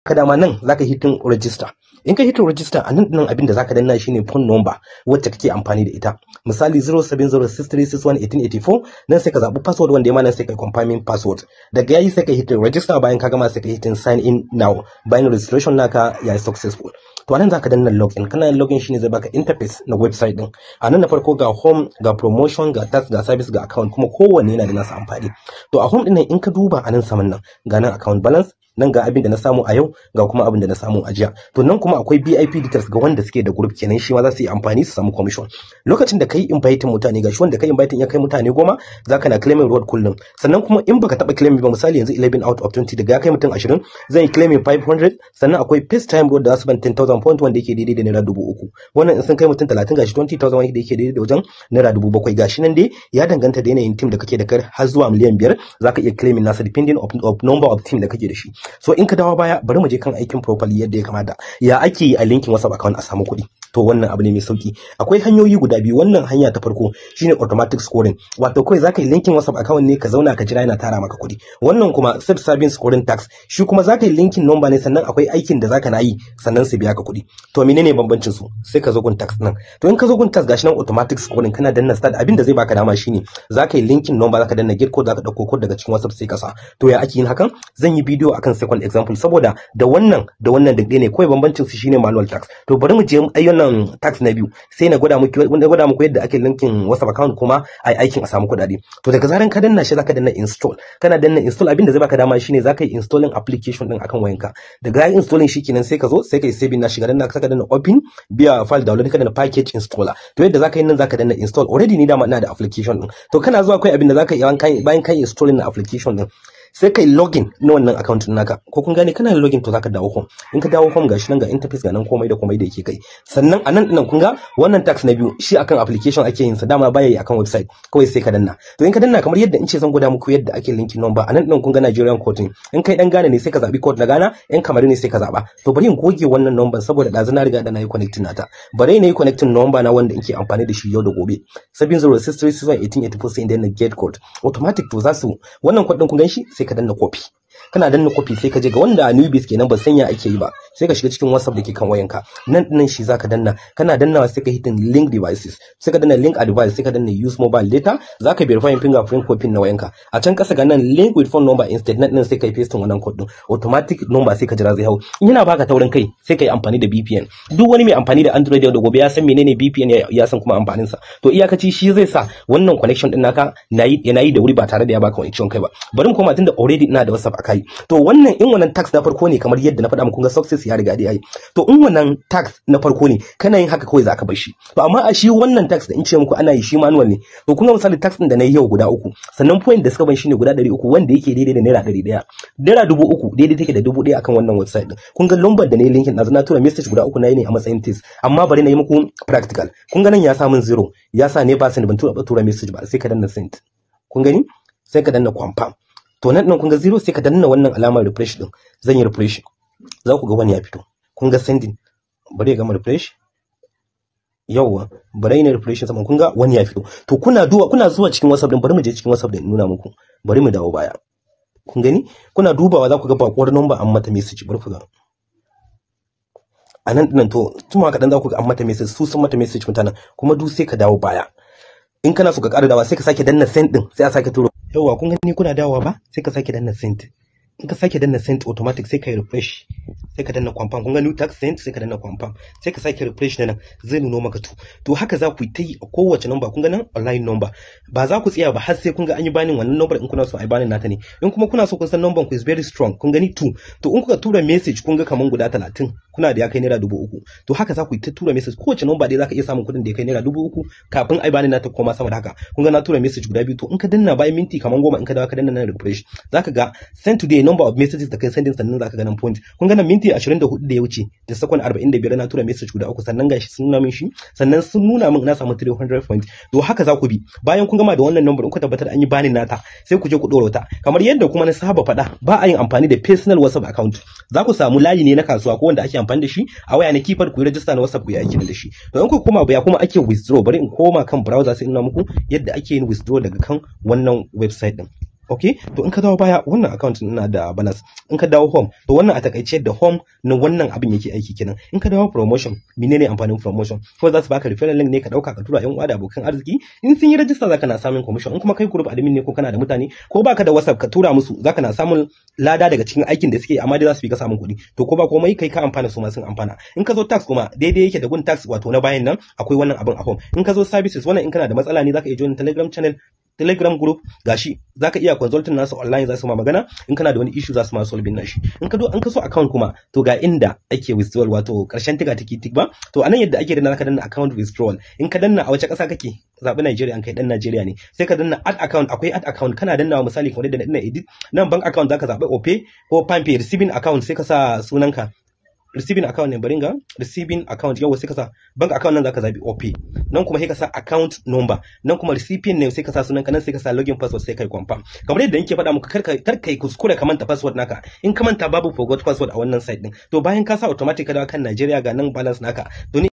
Ka dama nan zaka hitting register. In ka hitting register, a nan dinnan abin da zaka danna shine phone number wacce kake amfani da ita, misali 07063611884. Nan sai ka zabi password wanda ya mana, sai ka confirming password. Daga yayi, sai ka hitting register. Bayan ka gama, sai ka hitting sign in now. Bayan registration naka yayi successful, to anan zaka danna login. Kana yin login, shine zai baka interface na website din. Anan na farko ga home, ga promotion, ga task, ga service, ga account, kuma kowanne yana da nasa amfani. To a home din nan, in ka duba anan saman nan, ga nan account balance, nan ga abin da na samu a yau, ga kuma abin da na samu a jiya. To nan kuma akwai VIP details ga wanda suke da group kenan, shi ma za su yi amfani su samu commission lokacin da kai invite mutane. Gashi, wanda kai invite ya kai mutane 10, zaka na claiming reward kullum. Sannan kuma in baka taba claiming ba, misali yanzu 11 out of 20, daga ya kai mutum 20, zan yi claiming 500. Sannan akwai first time reward da za su ban 10,000 point, wanda yake daidai da ₦3,000. Wannan in sun kai mutum 30, gashi 20,000, wanda yake daidai da wajen ₦7,000. Gashi nan dai, ya danganta da yanayin team da kake da kai, har zuwa miliyan 5 zaka iya claiming nasa, depending of number of team da kake da shi. So in ka dawo baya, bari mu je kan aikin properly yadda ya kamata. Ya ake yi a linking WhatsApp account a samu kuɗi? To wannan abu ne mai sauki. Akwai hanyoyi guda biyu. Wannan hanya ta farko shine automatic scoring, wato kawai zaka yi linking WhatsApp account ne, ka zauna ka jira yana tara maka kuɗi. Wannan kuma self serving scoring task, shi kuma zaka yi linking number ne, sannan akwai aikin da zaka na yi, sannan su biya ka kuɗi. To menene bambancin su? Sai ka zo gun task nan. To in ka zo gun task, gashi nan automatic scoring. Kana danna start, abin da zai baka dama shine zaka yi linking number, zaka danna get code, zaka dauko code daga cikin WhatsApp sai ka sa. To ya ake yin hakan? Zan yi bidiyo akan second example, saboda da wannan da wannan duk ne, kawai bambancin su shine manual task. To bari mu je ayyukan task na biyu, sai na gwada muku yadda ake linking WhatsApp account kuma ai aikin a samu kuɗaɗe. To daga zaran ka danna shi, zaka danna install. Kana danna install, abin da zai baka dama shine zaka yi installing application din akan wayanka. Daga yayin installing, shikenan, sai ka zo sai ka yi saving na shiga. Danna, ka danna open biya file download, ka danna package installer. To yadda zaka yi nan, zaka danna install. Already ni dama ina da application din. To kana zuwa kai, abin da zaka yi bayan kai installing na application din, sai kai login na wannan account din naka. Ko kun gane? Kana login, to zaka dawo home. In ka dawo home, gashi nan ga interface, ga nan komai da komai da yake kai. Sannan a nan dinnan kun ga wannan task na biyu, shi akan application ake yin sa, dama baya yi akan website. Kawai sai ka danna. To in ka danna, kamar yadda in ce zan gwada muku yadda ake linking number, a nan dinnan kun ga Nigerian code ne. In kai dan Ghana ne, sai ka zabi code na Ghana, in Kamaru ne, sai ka zaba. To bari in goge wannan number, saboda ɗazu na riga da na yi connecting nata. Bari na yi connecting number na wanda nake amfani da shi yau da gobe, 7063611884, sai in danna get code automatic. To za su wannan code din, kun gan shi, sai ka danna copy. Kana danna copy, sai ka je ga wanda newbies kenan ba sanya ake yi ba, sai ka shiga cikin WhatsApp da ke kan wayanka. Nan dinnan shi zaka danna. Kana dannawa, sai ka hitting link devices, sai ka danna link a device, sai ka danna use mobile data. Zaka verify fingerprint ko pin na wayanka. A can kasa ga nan link with phone number instead. Nan din sai ka yi pasting wannan code din, automatic number sai ka jira zai hau. In yana baka taurin kai, sai ka yi amfani da VPN. Duk wani mai amfani da Android yau da gobe ya san menene VPN, ya san kuma amfanin sa. To iyakaci shi zai sa wannan connection din naka nayi yana yi da wuri ba tare da ya baka wani ciwon kai ba. Bari mu koma, tunda already ina da WhatsApp akai. To wannan, in wannan task na farko ne, kamar yadda na faɗa muku, ga success ya riga da yayi. To in wannan task na farko ne, kana yin haka kawai zaka bar shi. To amma a shi wannan task da in ce muku ana yi, shi manual ne. To kun ga misali task din da na yi yau guda uku, sannan point da suka ban shine guda 300, wanda yake daidai da ₦100. ₦3,000 daidai take da 1,000 akan wannan website din. Kun ga lambar da na yi linkin ɗazu, na tura message guda uku, na yi ne a matsayin test, amma bari na yi muku practical. Kun ga nan ya sa min zero, ya sa ne ba send, ban tura message ba. Sai ka danna send. Kun gani? Sai ka danna confirm. To nan ɗin kun ga zero, sai ka danna wannan alamar refresh din. Zan yi refresh, za ku ga wani ya fito. Kun ga sending. Bari ya gama refresh. Yawwa, bari na refresh saman. Kun ga wani ya fito. To kuna duba, kuna zuwa cikin WhatsApp din, bari mu je cikin WhatsApp din nuna muku. Bari mu dawo baya. Kun gani? Kuna dubawa za ku ga bakuwar number an mata message. Bari ku ga a nan dinnan. To tuma kaɗan za ku ga an mata message, su sun mata message mutanen kuma duk. Sai ka dawo baya. In kana so ka ƙara dawa, sai ka sake danna send din, sai a sake turo. Yawwa, kun gani? Kuna dawowa ba, sai ka sake danna send. In ka sake danna send, automatic sai ka yi refresh, sai ka danna confirm. Kun ga new task send, sai ka danna confirm, sai ka sake refresh na nan, zai nuno maka. To haka za ku yi ta yi a kowace number. Kun ga nan online number, ba za ku tsaya ba har sai kun ga an yi banning wannan number, in kuna so a yi banning nata ne. In kuma kuna so kun san number ku is very strong, kun gani 2. To in kuka tura message, kun ga kaman guda 30, kuna da ya kai ₦3,000. To haka za ku yi ta tura message. Kowace number dai za ka iya samun kuɗin da ya kai ₦3,000 kafin a yi banning nata, koma sama da haka. Kun ga na tura message guda biyu. To in ka danna, bayan minti kaman 10, in ka dawo ka danna nan refresh, za ka ga send today, number of messages da kai sending, sannan za ka ga nan point. Kun ga nan minti 24 da ya wuce da second 45, na tura message guda uku, sannan gashi sun nuna min shi, sannan sun nuna min na samu 300 point. To haka za ku bi. Bayan kun gama da wannan number, in ku tabbatar an yi banning nata, sai ku je ku dora wata. Kamar yadda kuma na saba faɗa, ba a yin amfani da personal WhatsApp account. Za ku samu layi ne na kasuwa ko wanda ake amfani da shi a waya na keypad, ku yi register na WhatsApp, ku yi aiki da shi. To in ku koma baya kuma, ake withdraw. Bari in koma kan browser, sai in nuna muku yadda ake yin withdraw daga kan wannan website din. Okay, to in ka dawo baya, wannan account ina da balance. In ka dawo home, to wannan a takaice da home na wannan abin yake aiki kenan. In ka dawo promotion, menene amfanin promotion? Ko za su baka referral link ne ka dauka ka tura yan uwa da abokan arziki, in sun yi register zaka na samun commission. In kuma kai group admin ne ko kana da mutane, ko baka da WhatsApp, ka tura musu, zaka na samun lada daga cikin aikin da suke, amma dai za su fi ka samun kuɗi. To ko ba komai, kai ka amfana, su ma sun amfana. In ka zo task kuma, daidai yake da gun task, wato na bayan nan akwai wannan abin a home. In ka zo services, wannan in kana da matsala ne zaka iya join Telegram channel, Telegram group, gashi zaka iya consulting nasu online, za su ma magana. In kana da wani issue, za su ma solving nashi. In ka so account kuma, to ga inda ake withdrawal, wato karshen tiga tiki tik ba. To anan yadda ake danna, zaka danna account withdrawal. In ka danna, a wace kasa kake? Zabi Nigeria an kai dan Nigeria ne. Sai ka danna add account. Akwai add account, kana dannawa, misali kamar yadda na danna edit nan, bank account, zaka zabi Opay ko Palmpay. Receiving account, sai ka sa sunanka. Receiving account ne, bari ga receiving account. Yau sai ka sa bank account, nan zaka zabi Opay, nan kuma sai ka sa account number, nan kuma recipient name, sai ka sa sunanka, nan sai ka sa login password, sai kai confirm. Kamar yadda nake faɗa muku, kar kai kuskure ka manta password naka. In ka manta, babu forgot password a wannan site din. To bayan ka sa, automatic ka dawo kan Nigeria, ga nan balance naka. To ni